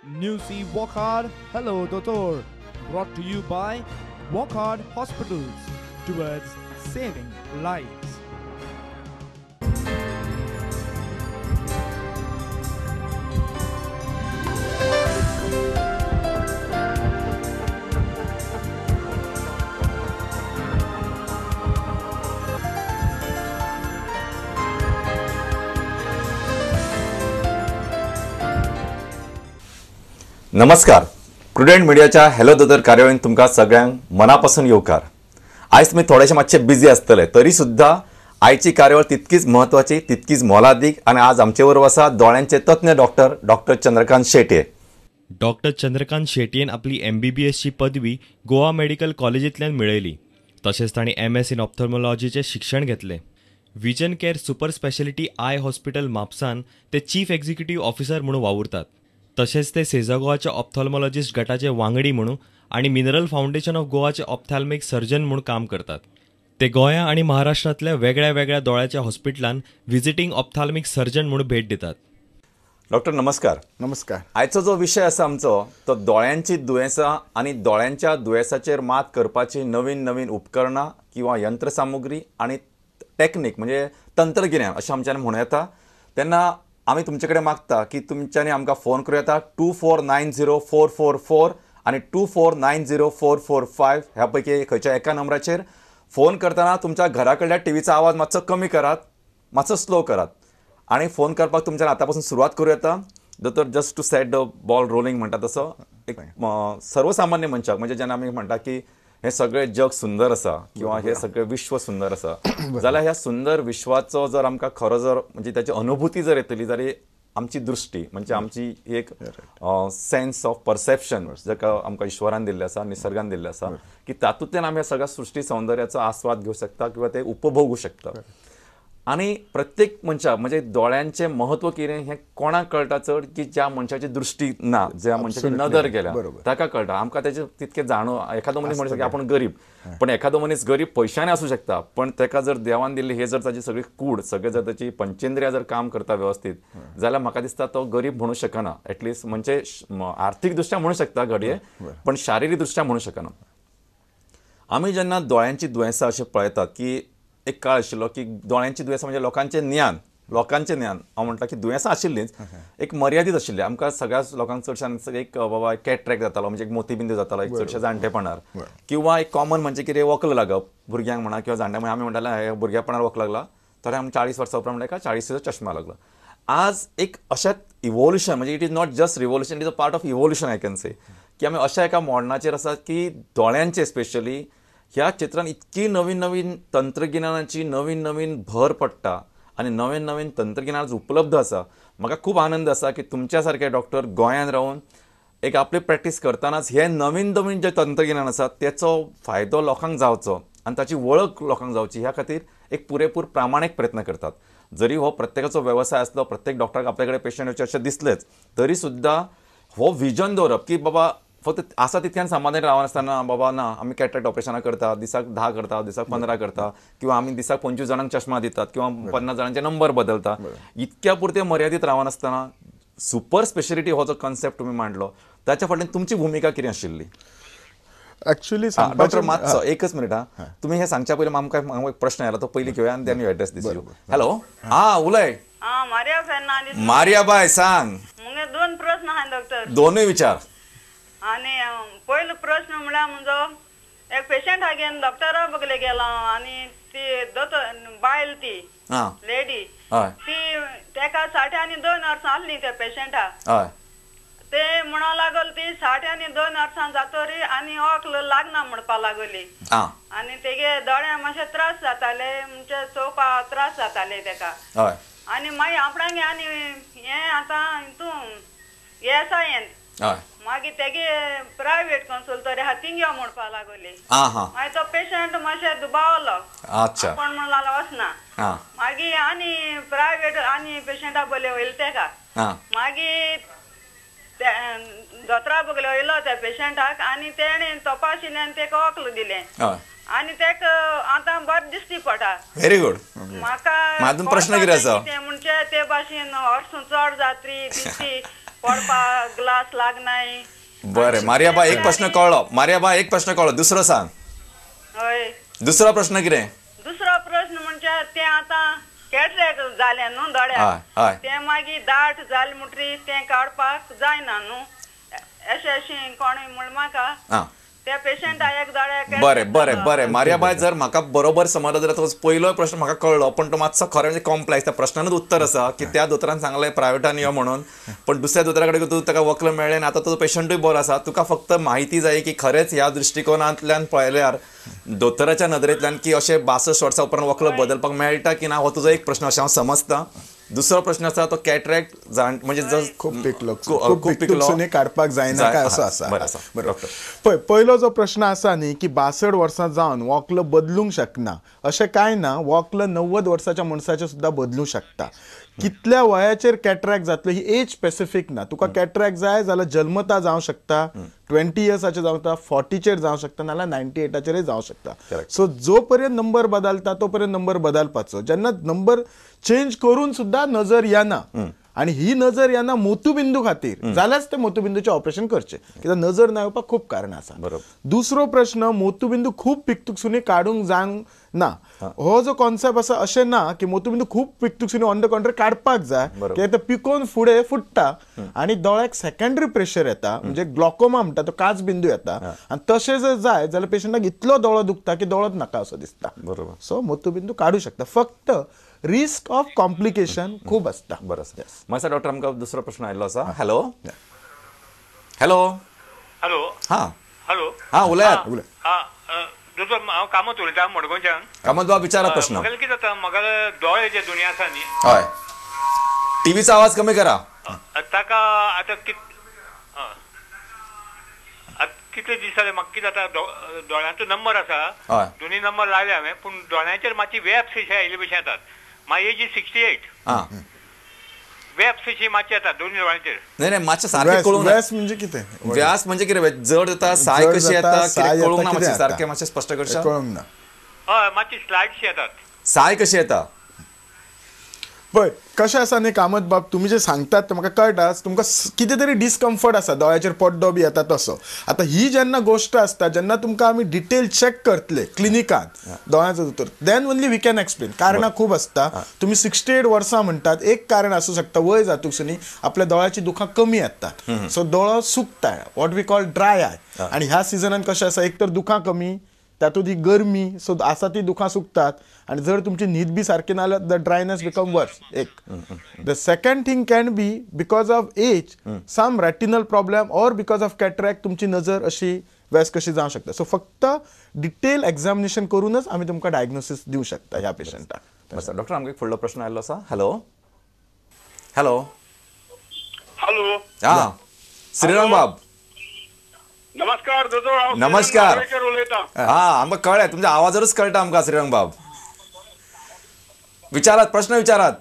Newsy Wockhardt Hello Doctor, brought to you by Wockhardt Hospitals, towards saving lives. नमस्कार, prudent मिडियाच्या hello दोतोर कार्यावळीन तुमकां सगळ्यांक मनापासून येवकार. आयज तुमी थोडेशे मातशे बिजी आसतले तरी सुद्दां आयची कार्यावळ तितकीच म्हत्वाची, तितकीच मोलादीक आनी आज आमचे बरोबर आसा दोळ्यांचे तज्ञ doctor doctor Chandrakant Shetye. Doctor Chandrakant शेटयेन आपली MBBSची पदवी गोवा मेडिकल कॉलेजींतल्यान मेळयली. तशेंच तांणी MS इन ऑप्थल्मॉलॉजीचें शिक्षण घेतलें. Vision care super speciality eye hospital म्हापसान ते चीफ एक्झिक्युटीव्ह ऑफिसर म्हणून वावुरतात. तशेंच ते सेजा गोवाच्या ऑप्थॉल्मॉलॉजिस्ट गटाचे वांगडी म्हणून आनी मिनरल फावंडेशन ऑफ गोवाचे ऑप्थॅल्मिक सर्जन म्हणून काम करतात. ते गोंया आनी महाराष्ट्रांतल्या वेगळ्या वेगळ्या दोळ्याच्या हॉस्पिटलान व्हिजिटींग ऑप्थॅल्मिक सर्जन म्हणून भेट दितात. डॉक्टर नमस्कार. नमस्कार. आयचो जो विशय आसा आमचो तो दोळ्यांची दुयेंसां आनी दोळ्यांच्या दुयेंसाचेर मात करपाची नवीन नवीन उपकरणां किंवा यंत्रसामुग्री आनी टॅक्नीक म्हणजे तंत्रगिन्यान अशें आमच्यान म्हणूं येता. तेन्ना आमी तुमचे कडेन मागता की तुमच्यांनी आमकां फोन करूं येता 2490444 आनी 2490445 ह्या पैकी खंयच्या एका नंबराचेर फोन करतना तुमच्या घरा कडल्या टिवीचो आवाज मातसो कमी करात, मातसो स्लो करात आनी फोन करपाक तुमच्यान आतां पासून सुरवात करूं येता. दोतोर, just to set the ball rolling म्हणटा तसो एक सर्वसामान्य मनशाक म्हणजे जेन्ना आमी म्हणटा की हें सगळें जग सुंदर आसा किंवा हें सगळें विश्व सुंदर आसा जाल्यार ह्या सुंदर विश्वाचो जर आमकां खरो जर म्हणजे ताची अनुभूती जर येतली जाल्यार आमची दृश्टी म्हणजे आमची एक सेन्स ऑफ परसेप्शन जाका आमकां ईश्वरान दिल्लें आसा, निसर्गान दिल्लें आसा की तातूंतल्यान आमी ह्या सगळ्या सृश्टी सौंदर्याचो आस्वाद घेवं शकता किंवा ते उपभोगू शकता. आनी प्रत्येक मनशाक म्हणजे दोळ्यांचें म्हत्व कितें हें कोणाक कळटा चड की ज्या मनशाची दृश्टी ना, ज्या मनशाची नदर गेल्या ताका कळटा. आमकां तेजें तितकें जाणव. एखादो मनीस म्हणू शकता आपूण गरीब, पण एखादो मनीस गरीब पयशांनी आसूं शकता, पण ताका जर देवान दिल्ली हे जर ताची सगळी कूड, सगळे जर ताची पंचेंद्रियां जर काम करता व्यवस्थीत जाल्यार म्हाका दिसता तो गरीब म्हणू शकना. एटलिस्ट म्हणजे आर्थीक दृश्ट्या म्हणू शकता घडये, पण शारिरीक दृश्ट्या म्हणू शकना. आमी जेन्ना दोळ्यांची दुयेंसां अशें पळयतात की एक काळ आशिल्लो की दोळ्यांची दुयेंसां म्हणजे लोकांचें ज्ञान, लोकांचें ज्ञान हांव म्हणटा की दुयेंसां आशिल्लींच, एक मर्यादीत आशिल्ली. आमकां सगळ्या लोकांक चडश्यान एक बाबा कॅट्रॅक्ट जातालो म्हणजे एक मोतीबिंदू जातालो एक चडशे जाणटेपणार, किंवा एक कॉमन म्हणजे कितें वक्ल लागप भुरग्यांक म्हणा किंवा जाणट्यांक म्हणा. आमी म्हणटाले भुरग्यापणार वक्ल लागला तर आमी 40 वर्सां उपरांत म्हणटा 40 चश्मा लागला. आज एक अशेंच इवोल्युशन म्हणजे it is not just revolution, it is a part of evolution I can say की आमी अशा एका मोडणाचेर आसात की दोळ्यांचे स्पेशली ह्या क्षेत्रांत इतकी नवीन नवीन तंत्रगिन्यानाची नवीन नवीन भर पडटा आनी नवीन नवीन तंत्रगिन्यान उपलब्ध आसा. म्हाका खूब आनंद आसा की तुमच्या सारके डॉक्टर गोंयांत रावन एक आपली प्रॅक्टीस करतनाच हे नवीन नवीन जे तंत्रगिन्यान आसा तेचो फायदो लोकांक जावचो आनी ताची वळख लोकांक जावची ह्या खातीर एक पुरेपूर प्रामाणीक प्रयत्न करतात. जरी हो प्रत्येकाचो वेवसाय आसलो, प्रत्येक डॉक्टराक आपल्या कडेन पेशंट येवचे अशें दिसलेच, तरी सुद्दां हो विजन दवरप की बाबा फक्त आसा तितक्यान समाधान रावनासतना बाबा ना आमी कॅट्रॅक्ट ऑपरेशनां करता, दिसाक 10 करता, दिसाक 15 करता किंवा आमी दिसाक 25 जाणांक चश्मा दितात किंवा 50 जाणांचे नंबर बदलता, इतक्या पुरते मर्यादीत रावनासतना सुपर स्पेशलिटी हो जो कन्सेप्ट तुमी मांडलो ताच्या फाटल्यान तुमची भुमिका कितें आशिल्ली? एक्चुअली डॉक्टर मातसो एकच मिनिट हा, तुमी हें सांगच्या पयलीं आमकां एक प्रश्न आयला तो पयलीं घेवया आनी then you address this. Hello, हा उलय. मारिया फेर्नांडीस. मारिया बाय सांग. मुगे दोन प्रश्न आहा डॉक्टर. दोनूय विचार. आनी पयलो प्रश्न म्हळ्यार मुजो एक पेशंट घेवन डॉक्टरा बगले गेलो आनी ती दोतोर बायल ती लेडी ती तेका 60 आनी 2 वर्सां आसली त्या पेशंटा. ते म्हणो लागल ती 60 आनी 2 वर्सां जातरी आनी वक्ल लागना म्हणपा लागली आनी तेगे दोळ्या मातशे त्रास जाताले, म्हणजे चोवपा त्रास जाताले तेका. आनी मागीर आपणागे आनी हें आतां हितून एसआयएन मागीर तेगे प्रायवेट कंसल्टरी आहा थिंग यो म्हणपा लागली. मागीर तो पेशंट मातशें दुबावलो, कोण म्हणून लागलो वचना. मागीर आनी प्रायवेट आनी पेशंटा बले वयले तेका. मागीर दोतोरा बगले वयलो त्या पेशंटाक आनी तेणें तपाशिल्लें आनी तेका वक्ल दिलें आनी तेका आतां बरें दिश्टी पडटा. Very good. म्हाका प्रश्न कितें आसा म्हणजे ते भाशेन वर्सां चड जात्री दिसती पडपा ग्लास लागनाय. बरें मारियाबा एक प्रश्न कळ्ळो. मारियाबा एक प्रश्न कळ्ळो, दुसरो सांग. हय दुसरो प्रश्न कितें? दुसरो प्रश्न म्हणजे ते आतां कॅटरेक्ट जालें न्हू दोळ्याक, ते मागीर दाट जालें म्हणटरी तें काडपाक जायना न्हू, अशें अशें कोणूय म्हण म्हाका त्या पेशंटाक दोळ्याक. बरें बरें बरें मारियाबाय, जर म्हाका बरोबर समजलो जाल्यार तो पयलो प्रश्न म्हाका कळ्ळो, पण तो मातसो खरें म्हणजे कॉम्प्लेक्स. त्या प्रश्नानूच उत्तर आसा की त्या दोतोरान सांगलें प्रायवेटान यो म्हणून, पण दुसऱ्या दोतोरा कडेन तूं ताका वक्ल मेळ्ळें आनी आतां तो पेशंटूय बरो आसा. तुका फक्त म्हायती जाय की खरेंच ह्या दृश्टिकोनांतल्यान पळयल्यार दोतोराच्या नदरेंतल्यान की अशें 62 वर्सां उपरांत वक्ल बदलपाक मेळटा की ना, हो तुजो एक प्रश्न अशें हांव समजता. दुसरो प्रश्न आसा तो कॅटरेक्ट म्हणजे खूब पिकलो, खूब पिकलो काडपाक जायना काय असो आसा. बरोबर. पळय पयलो जो प्रश्न आसा न्ही की 62 वर्सां जावन वक्ल बदलूंक शकना, अशें कांय ना. वक्ल 90 वर्साच्या मनशाचें सुद्दां बदलूंक शकता. कितल्या वयाचेर कॅटरेक्ट जातलो ही एज स्पेसिफीक ना. तुका कॅटरेक्ट जाय जाल्यार जल्मता जावं शकता, 20 इयर्साचेर जावं शकता, 40चेर जावं शकता, नाल्यार 98चेरय जावं शकता. सो जो पर्यंत नंबर बदलता तो पर्यंत नंबर बदलपाचो. जेन्ना नंबर चेंज करून सुद्दां नजर येना आनी ही नजर येना मोतुबिंदू खातीर जाल्यारच ते मोतुबिंदूचें ऑपरेशन करचें, कित्याक नजर ना येवपाक खूब कारणां आसा. दुसरो प्रश्न, मोतुबिंदू खूब पिकतुकसुनी काडूंक जावंक ना, हो जो कॉन्सेप्ट आसा अशें ना की मोतुबिंदू खूब पिकतुकसुनी ऑन the contrary काडपाक जाय, कित्याक ते पिकोवन फुडें फुट्टा आनी दोळ्याक सेकंडरी प्रेशर येता, म्हणजे ग्लॉकोमा म्हणटा तो काच बिंदू येता, आनी तशें जर जाय जाल्यार पेशंटाक इतलो दोळो दुखता की दोळोच नाका असो दिसता. बरोबर. सो मोतुबिंदू काडूं शकता, फक्त रिस्क ऑफ कॉम्प्लिकेशन खूब आसता. बरें आसा. मातसो डॉक्टर आमकां दुसरो प्रश्न आयिल्लो आसा. हॅलो हॅलो हॅलो हां हॅलो हां उलयात. हां दोतोर, हांव कामत उलयतां मडगांवच्यान. कामत बाब विचारा प्रश्न. म्हाका कितें जाता, म्हाका दोळे जे दोनी आसा न्ही, हय टीव्हीचो आवाज कमी करा. ताका आतां कितले दीस जाले म्हाका कितें जाता, दोळ्यांचो नंबर आसा, दोनी नंबर लायले हांवें, पूण दोळ्यांचेर मातशी वेप्स अशे आयिल्ले भशेन येतात. My age is 68. Waves अशी मातशी येतात दोनी दोळ्यांचेर. नाही नाही मातशें सारकें कळूंक ना. व्यास म्हणजे कितें? व्यास म्हणजे कितें, जड जाता, साय कशी येता, कितें कळूंक ना, मातशें सारकें मातशें स्पश्ट करशात? कळूंक ना. हय मातशी स्लायडशी येतात. साय कशी येता? पळय कशें आसा न्ही कामत बाब, तुमी जे सांगतात ते म्हाका कळटा, तुमकां कितें तरी डिस्कम्फर्ट आसा, दोळ्याचेर पड्डो बी येता तसो. आतां ही जेन्ना गोश्ट आसता, जेन्ना तुमकां आमी डिटेल चॅक करतले क्लिनिकान दोळ्यांचो दोतोर, then only we can explain. कारणां खूब आसता. तुमी 68 वर्सां म्हणटात, एक कारण आसूं शकता वय जातकच आपल्या दोळ्याची दुखां कमी येतात, सो दोळो सुकता, what we call dry eye. आनी ह्या सिजनान कशें आसा, एक तर दुखां कमी, तातूंत ही गरमी, सो आसा ती दुखां सुकतात, आनी जर तुमची न्हीद बी सारकी ना जाल्यार the dryness become वर्स. एक the second thing can be because of age, some retinal problem or because of cataract, तुमची नजर अशी वेस कशी जावं शकता. सो फक्त डिटेल एग्जामिनेशन करूनच आमी तुमकां डायग्नोसीस दिवं शकता ह्या पेशंटाक. डॉक्टर आमकां एक फुडलो प्रश्न आयिल्लो आसा. हॅलो हॅलो हॅलो हां श्रीरंग बाब. नमस्कार दोतोर. नमस्कार. हा आमकां कळ्ळें, तुमच्या आवाजारूच कळटा आमकां श्रीरंग बाब. विचारात प्रश्न विचारात.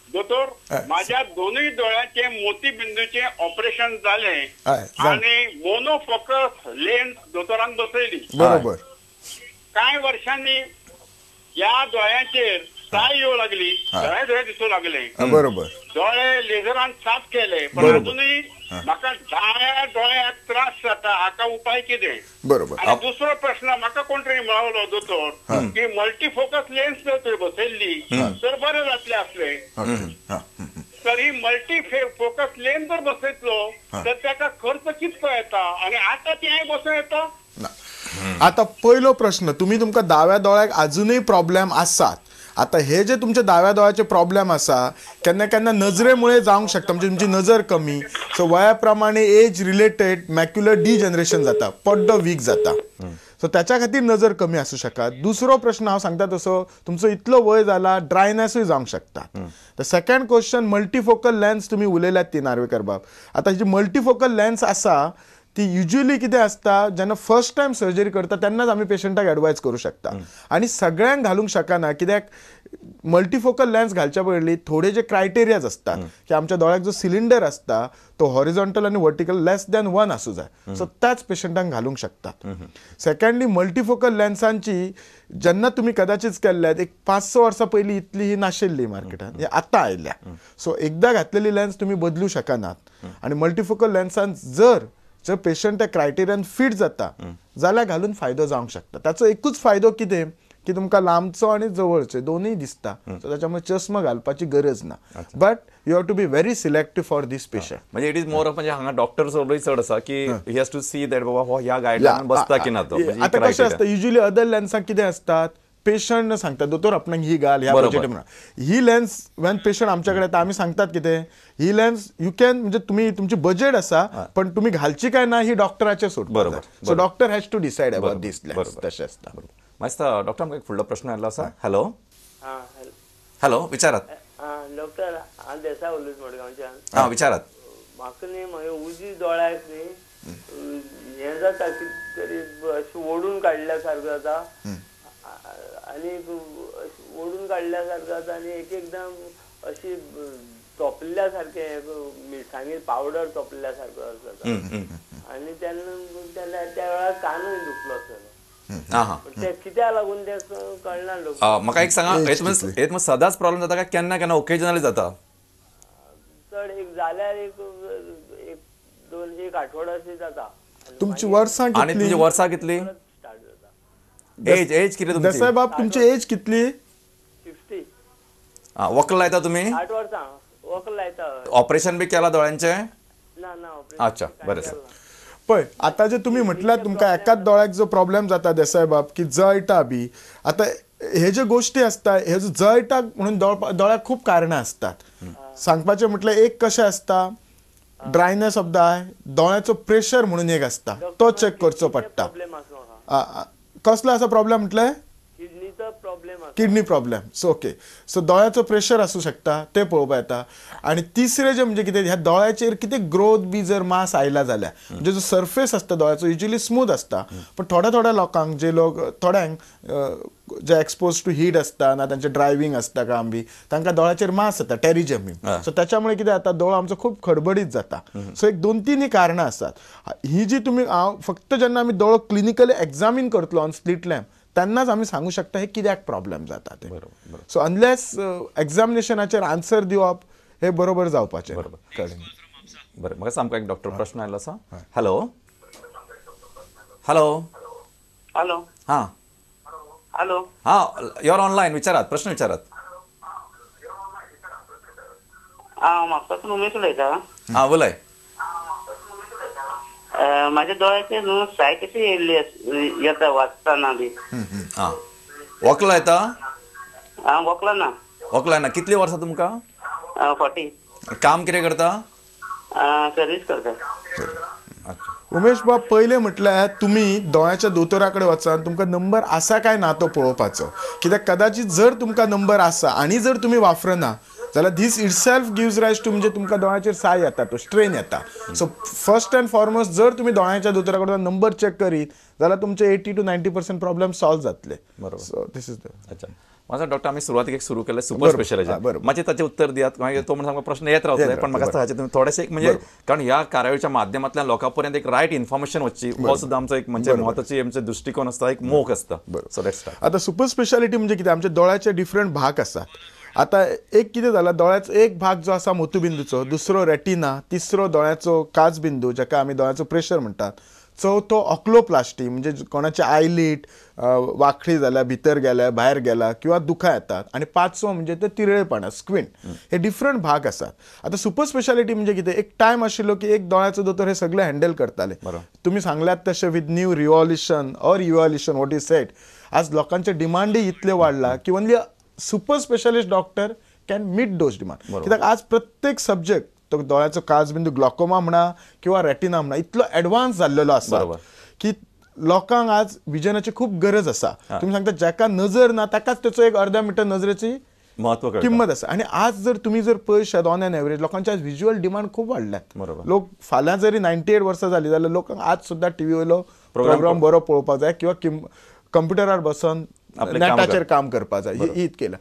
दोतोर, माझ्या दोनूय दोळ्यांचे मोतीबिंदूचे ऑपरेशन जालें आनी मोनोफोकस लेन्स दोतोरान बसयली. बरोबर. कांय वर्षांनी ह्या दोळ्यांचेर साय येवं लागली, दोळे दोळे दिसूं लागले. बरोबर. दोळे लेझरान साफ केले, पण अजूनही म्हाका दाव्या दोळ्याक त्रास जाता, हाका उपाय कितें? बरोबर. आनी दुसरो प्रश्न, म्हाका कोण तरी मेळवलो दोतोर की मल्टीफोकस लेन्स जर तुवें बसयल्ली तर बरें जातलें आसलें. तर ही मल्टीफोकस लेन्स जर बसयतलो तर ताका खर्च कितको येता आनी आतां ती हांवें बसूं येता? आतां पयलो प्रश्न, तुमी तुमकां दाव्या दोळ्याक अजुनूय प्रॉब्लेम आसात. आतां हे जे तुमच्या दाव्या दोळ्याचे प्रॉब्लेम आसा, केन्ना केन्ना नजरेमुळे जावंक शकता, म्हणजे तुमची नजर कमी, सो वया प्रमाणे एज रिलेटेड मॅक्युलर डिजनरेशन जाता, पड्डो वीक जाता, सो त्याच्या खातीर नजर कमी आसूं शकता. दुसरो प्रश्न हांव सांगता तसो, तुमचो इतलो वय जाला, ड्रायनेसूय जावंक शकता. The second question, multifocal lens तुमी उलयल्यात ती नार्वेकर बाब. आतां जी मल्टीफोकल लेन्स आसा ती युज्युअली कितें आसता जेन्ना फर्स्ट टायम सर्जरी करता तेन्नाच आमी पेशंटाक एडवायज करूं शकता आनी सगळ्यांक घालूंक शकना कित्याक मल्टीफोकल लेन्स घालच्या पयलीं थोडे जे क्रायटेरियाज असतात की आमच्या दोळ्याक जो सिलिंडर असता तो हॉरिझॉन्टल आनी वर्टिकल लेस दॅन 1 आसूं जाय, सो त्याच पेशंटांक घालूंक शकतात. सेकंडली मल्टीफोकल लेन्सांची जेन्ना तुमी कदाचित केल्ल्यात एक 5-6 वर्सां पयलीं इतली ही नाशिल्ली मार्केटान, ही आतां आयल्या. सो एकदां घातलेली लेन्स तुमी बदलू शकनात आनी मल्टीफोकल लेन्सान जर जर पेशंट त्या क्रायटेरियान फिट जाता जाल्यार घालून फायदो जावंक शकता. ताचो एकूच फायदो कितें की तुमकां लांबचो आनी जवळचो दोनूय दिसता, सो ताच्यामुळे चश्मा घालपाची गरज ना. But you have to be very selective for this patient. म्हणजे it is more of म्हणजे हांगा डॉक्टर रोलूय चड आसा की he has to see that बाबा हो ह्या गायडलायन बसता की ना तो. आतां कशें आसता युज्युअली अदर लेन्साक कितें आसतात पेशंट सांगता दोतोर आपणाक ही घाल ह्या बजेट म्हणून, ही लेन्स when patient आमच्या कडेन येता आमी सांगतात कितें ही लेन्स you can म्हणजे तुमी तुमची बजेट आसा पण तुमी घालची काय ना ही डॉक्टराचेर सोड. बरोबर. So doctor has to decide about this lens. तशें आसता. मास्तर डॉक्टर आमकां एक फुडलो प्रश्न आयिल्लो आसा. हॅलो हॅलो विचारात. डॉक्टर हांव देसाय उलयता मडगांवच्यान. हां विचारात. म्हाका न्ही म्हगे उजवी दोळ्याक न्ही हें जाता कितें तरी अशें ओडून काडल्या सारको जाता आनी ओडून काडल्या सारको जाता आनी एक एकदां अशी तोपल्या सारकें मिरसांगे पावडर तोपल्या सारको जाता आनी तेन्ना त्या वेळार कानूय दुखलो आसतलो. कित्याक लागून ते कळना. म्हाका एक सांगा हेच सदांच प्रॉब्लेम जाता काय केन्ना केन्ना ओकेजनली जाता? चड एक जाल्यार एक दोन एक आठवडो अशी जाता. तुमची वर्सां आनी तुमची वर्सां कितली? एज एज कितली तुमची? देसाय बाब तुमची एज कितली? 60. वक्ल लायता तुमी? 8 वर्सां वक्ल लायता. ऑपरेशन बी केला दोळ्यांचें? ना ना ऑपरेशन. अच्छा बरें सर. पळय आतां जे तुमी म्हटल्यार तुमकां एकाच दोळ्याक जो प्रॉब्लेम जाता देसाय बाब की जळटा बी, आतां हे जे गोश्टी आसता हे जो जळटा म्हणून दोळ्याक खूब कारणां आसतात. सांगपाचें म्हटल्यार एक कशें आसता ड्रायनेस ऑफ the I, दोळ्याचो प्रेशर म्हणून एक आसता तो चॅक करचो पडटा. कसलो आसा प्रॉब्लेम म्हटलें? Kidney problem. So okay so दोळ्याचो pressure आसूं शकता ते पळोवपा येता. आनी तिसरें जें म्हणजे कितें ह्या दोळ्याचेर कितें ग्रोथ बी जर मास आयला जाल्यार म्हणजे जो सरफेस आसता दोळ्याचो युज्युअली स्मूथ आसता पण थोड्या थोड्या लोकांक जे लोक थोड्यांक जे एक्सपोज टू हीट आसता ना तांचें ड्रायव्हींग आसता काम बी तांकां दोळ्याचेर मास येता टेरिजम बी, सो ताच्यामुळे कितें जाता दोळो आमचो खूब खडबडीत जाता. सो एक 2-3 ही कारणां आसात. ही जी तुमी हांव फक्त जेन्ना आमी दोळो क्लिनिकली एग्जामीन करतलो ऑन स्लिट लॅम्प तेन्नाच आमी सांगू शकता हे कित्याक प्रॉब्लेम जाता ते. सो अनलेस एग्जामिनेशनाचेर आन्सर दिवप हे बरोबर जावपाचें. बरोबर बरें. म्हाका सामको एक डॉक्टर प्रश्न आयलो आसा. हॅलो हॅलो हॅलो हां हॅलो हां your online विचारात प्रश्न विचारात. हांव म्हापसासून उमेश उलयता. हां उलय. माझ्या दोळ्याचे न्हू साय कशी येयल्ली येता वाचतना बी. हां वक्ल येता? हां वक्ल ना. वक्ल ना. कितली वर्सां तुमकां? 40. काम कितें करता? सर्वीस करता. उमेश बाब पयलें म्हटल्यार तुमी दोळ्याच्या दोतोरा कडेन वचान तुमकां नंबर आसा काय ना तो पळोवपाचो कित्याक कदाचित जर तुमकां नंबर आसा आनी जर तुमी वापरना जाल्यार this itself gives rise to म्हणजे तुमकां दोळ्याचेर साय येता तो स्ट्रेन येता. सो फर्स्ट अँड फॉरमोस्ट जर तुमी दोळ्याच्या दोतोरा कडेन नंबर चॅक करीत जाल्यार तुमचे 80 to 90% problem solve जातले. बरोबर. So this is the. अच्छा म्हाका डॉक्टर आमी सुरवातीक एक सुरू केलें सुपर स्पेशलायझेशन मातशें ताचें उत्तर दियात मागीर तो म्हणून सामको प्रश्न येत रावतले पण म्हाका हाचें तुमी थोडेशें एक म्हणजे कारण ह्या कार्यावळीच्या माध्यमांतल्यान लोकां पर्यंत एक रायट इन्फॉर्मेशन वचची हो सुद्दां आमचो एक म्हणजे म्हत्वाची आमचो दृश्टिकोन आसता एक मोख आसता. So let's start. आतां सुपर स्पेशालिटी म्हणजे कितें आमच्या दोळ्याचे डिफरंट भाग आसात. आतां एक कितें जाला दोळ्याचो एक भाग जो आसा मोतीबिंदूचो, दुसरो रेटिना, तिसरो दोळ्याचो काचबिंदू जाका आमी दोळ्याचो प्रेशर म्हणटात, चवथो ऑक्लोप्लास्टी म्हणजे कोणाचे आयलीट वांकडी जाल्या भितर गेल्या भायर गेला किंवा दुखां येतात आनी पांचवो म्हणजे ते तिरळेपणां स्क्विंट. हे डिफरंट भाग आसात. आतां सुपर स्पेशालिटी म्हणजे कितें एक टायम आशिल्लो की एक दोळ्याचो दोतोर हे सगळे हँडल करताले. तुमी सांगल्यात तशें with new revolution or evolution what is set आज लोकांचे डिमांडय इतले वाडला की only super specialist doctor can meet those demand. कित्याक आज प्रत्येक सब्जेक्ट तो दोळ्याचो काचबिंदू ग्लॉकोमा म्हणा किंवा रेटिना म्हणा इतलो एडवान्स जाल्लेलो आसा की लोकांक आज विजनाची खूब गरज आसा. तुमी सांगता जाका नजर ना ताकाच तेचो एक अर्द्या मिटर नजरेची म्हत्व किंमत आसा. आनी आज जर तुमी जर पळयशात ऑन एन एवरेज लोकांचे आज व्हिज्युअल डिमांड खूब वाडल्यात. लोक फाल्यां जरी 98 वर्सां जाली जाल्यार लोकांक आज सुद्दां टीव्ही वयलो प्रोग्राम बरो पळोवपाक जाय किंवा कंप्युटरार बसून नेटाचेर काम करपाक जाय. ही केला.